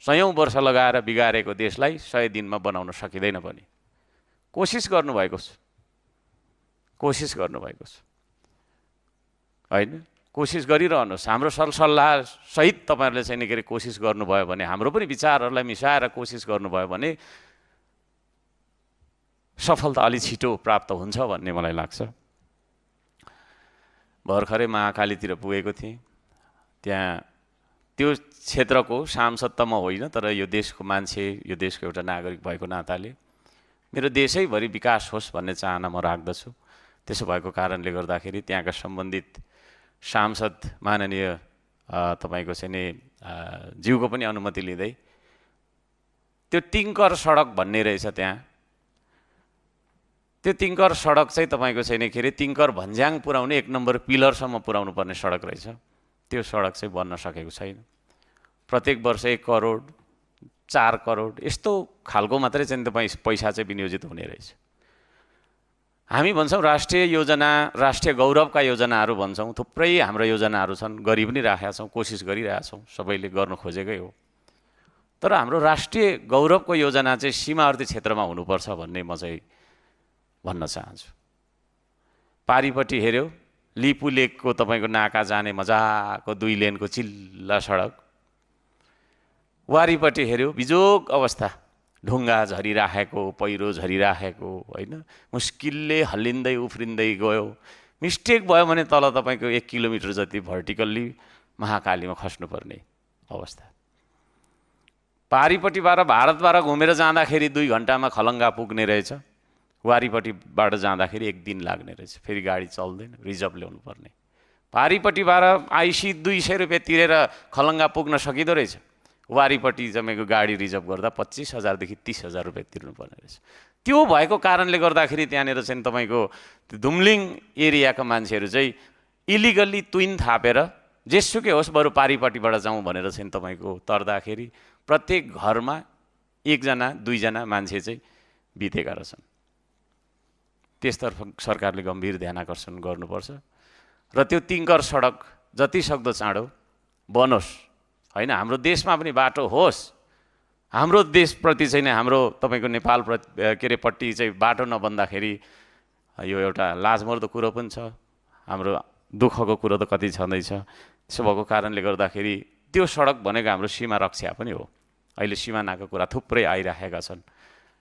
सयौं वर्ष लगाएर बिगारेको देशलाई 100 दिनमा बनाउन सकिँदैन पनि। कोसिस गर्नुभएको छ, कोसिस गर्नुभएको छ होइन, कोसिस गरिरहनुहोस्। हाम्रो सरसल्लाह सहित तपाईहरुले चाहिँ नि के अरे कोसिस गर्नुभयो भने, हाम्रो पनि विचारहरूलाई मिसाएर कोसिस गर्नुभयो भने सफलता अलि छिटो प्राप्त हुन्छ भन्ने मलाई लाग्छ। भर्खरै महाकालीतिर पुगेको थिएँ। त्यहाँ त्यो क्षेत्रको सांसद त म होइन, तर यो देशको मान्छे, यो देशको एउटा नागरिक भएको नाताले मेरो देशैभरि विकास होस् भन्ने चाहना म राख्दछु। त्यसो भएको कारणले गर्दाखेरि त्यहाँका सम्बन्धित सांसद माननीय तपाईको चाहिँ नि ज्यूको पनि अनुमति लिँदै त्यो टिङ्कर सडक भन्ने रहेछ त्यहाँ, त्यो टिङ्कर सडक चाहिँ तपाईको चाहिँ नि के अरे टिङ्कर भन्ज्याङ पुर्याउने 1 नम्बर पिलरसम्म पुर्याउनु पर्ने सडक रहेछ। त्यो सडक चाहिँ बन्न सकेको छैन। प्रत्येक वर्ष 1 करोड 4 करोड यस्तो खालको मात्रै चाहिँ तपाईँ पैसा चाहिँ विनियोजित हुने रहेछ। हामी भन्छौँ राष्ट्रिय योजना, राष्ट्रिय गौरवका योजनाहरू भन्छौँ, थुप्रै हाम्रो योजनाहरू छन्, गरि पनि राखेका छौँ, कोसिस गरिरहेका छौँ, सबैले गर्न खोजेकै हो। तर हाम्रो राष्ट्रिय गौरवको योजना चाहिँ सीमावर्ती क्षेत्रमा हुनुपर्छ भन्ने म चाहिँ भन्न चाहन्छु। पारिपट्टि हेऱ्यो लिपु लेकको तपाईको नाका जाने मजाको 2 लेनको चिल्ला सडक, वारीपट्टि हेऱ्यो बिजोग अवस्था, ढुङ्गा झरिराखेको, पहिरो झरिराखेको होइन, मुस्किलले हल्लिँदै उफ्रिँदै गयो। मिस्टेक भयो भने तल तपाईको 1 किलोमिटर जति भर्टिकल्ली महाकालीमा खस्नुपर्ने अवस्था। पारिपट्टिबाट भारतबाट घुमेर जाँदाखेरि 2 घण्टामा खलङ्गा पुग्ने रहेछ, वारीपट्टिबाट जाँदाखेरि 1 दिन लाग्ने रहेछ, फेरि गाडी चल्दैन, रिजर्भ ल्याउनु पर्ने। पारिपट्टिबाट आइसी 200 रुपियाँ तिरेर खलङ्गा पुग्न सकिँदो रहेछ, वारीपट्टि तपाईँको गाडी रिजर्भ गर्दा 25,000 देखि 30,000 रुपियाँ तिर्नुपर्ने रहेछ। त्यो भएको कारणले गर्दाखेरि त्यहाँनिर चाहिँ तपाईँको दुम्लिङ एरियाका मान्छेहरू चाहिँ इलिगल्ली तुइन थापेर जेसुकै होस् बरु पारिपट्टिबाट जाउँ भनेर चाहिँ तपाईँको तर्दाखेरि प्रत्येक घरमा 1 जना 2 जना मान्छे चाहिँ बितेका रहेछन्। त्यसतर्फ सरकारले गम्भीर ध्यान आकर्षण गर्नुपर्छ र त्यो टिङ्कर सडक जति सक्दो चाँडो बनोस् होइन। हाम्रो देशमा पनि बाटो होस्, हाम्रो देशप्रति चाहिँ हाम्रो तपाईको नेपाल के अरे पट्टि चाहिँ बाटो नबन्दाखेरि यो एउटा लाजमर्दो कुरो पनि छ, हाम्रो दुःखको कुरो त कति छँदैछ। त्यसो भएको कारणले गर्दाखेरि त्यो सडक भनेको हाम्रो सीमा रक्षा पनि हो। अहिले सिमानाको कुरा थुप्रै आइराखेका छन्।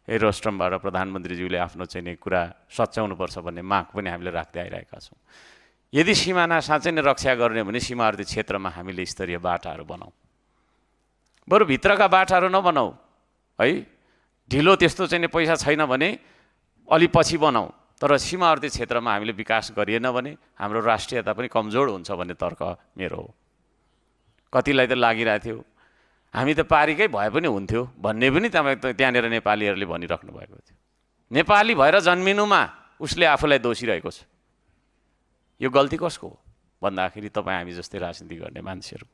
एरोस्ट्रमबाट प्रधानमन्त्रीज्यूले आफ्नो चाहिँ कुरा सच्याउनुपर्छ भन्ने माग पनि हामीले राख्दै आइरहेका छौँ। यदि सिमाना साँच्चै नै रक्षा गर्ने भने सीमावर्ती क्षेत्रमा हामीले स्तरीय बाटाहरू बनाऊ, बरु भित्रका बाटाहरू नबनाऊ है। ढिलो त्यस्तो चाहिँ पैसा छैन भने अलि पछि बनाऊ, तर सीमावर्ती क्षेत्रमा हामीले विकास गरिएन भने हाम्रो राष्ट्रियता पनि कमजोर हुन्छ भन्ने तर्क मेरो हो। कतिलाई त लागिरहेको थियो हामी त पारिकै भए पनि हुन्थ्यो भन्ने पनि त्यहाँनिर नेपालीहरूले भनिराख्नु भएको थियो। नेपाली भएर जन्मिनुमा उसले आफूलाई दोषिरहेको छ। यो गल्ती कसको हो भन्दाखेरि तपाईँ हामी जस्तै राजनीति गर्ने मान्छेहरू।